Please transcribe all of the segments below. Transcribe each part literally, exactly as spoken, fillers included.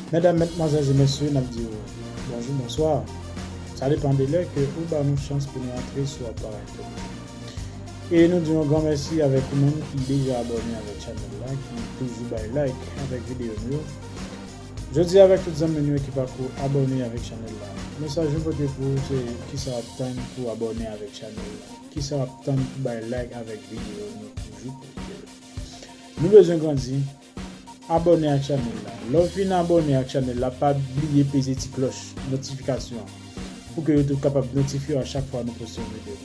Medam, medmwazèl e mesye, n ap di w bonjou, bonswa. Sa depann de lè ke ou ba nou chans pou nou antre sou aparèy nou. E nou di yon gran mèsi avèk ou menm ki deja abòne avèk chanèl la, ki toujou bay like avèk videyo nou yo. Jodi a, avèk tout zanmi nou yo ki pako abòne avèk chanèl la, mesaj nou pote pou ou se kisa w ap tann pou abòne avèk chanèl la, kisa w ap tann pou bay like avèk videyo nou toujou pote. Nou bezwen grandi. Abòne ak chanèl la. Lè w fin abòne ak chanèl la, pa bliye peze ti klòch notifikasyon an pou ke YouTube kapab notifye w a chak fwa nou poste yon videyo.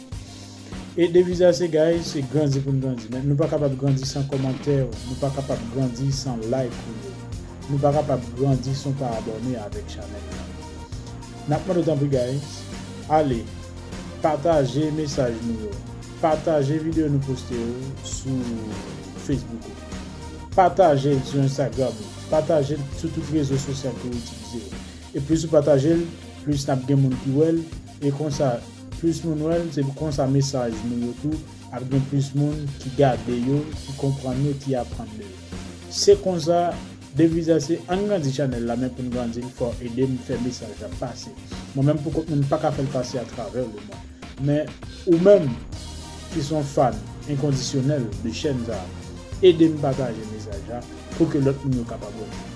E deviz la se, guys, se grandi pou n grandi. Men nou pa kapab grandi san kòmantè, nou pa kapab grandi san like ou yo. Nou pa kapab grandi san w pa abòne avèk chanèl la. N ap mande w tanpri, guys, ale pataje mesaj nou yo. Pataje videyo nou poste yo sou Facebook ou. Pataje l sou Instagram ou. Pataje l sou tout rezo sosyal ke w itilize yo. E plis ou pataje l, plis n ap gen moun ki wè l. E konsa, plis moun wè l, se konsa mesaj nou yo tou ap gen plis moun ki gade yo, ki konprann yo, ki aprann de yo. Se konsa, deviz la se ann grandi chanèl la, men pou n grandi l, fò w ede m fè mesaj la pase. Mwen menm poukont mwen, m pa ka fè l pase atravè lemonn. Men ou menm ki se yon fan enkondisyonèl de chèn sa a, ede m pataje mesaj la pou ke lòt moun yo kapab wè.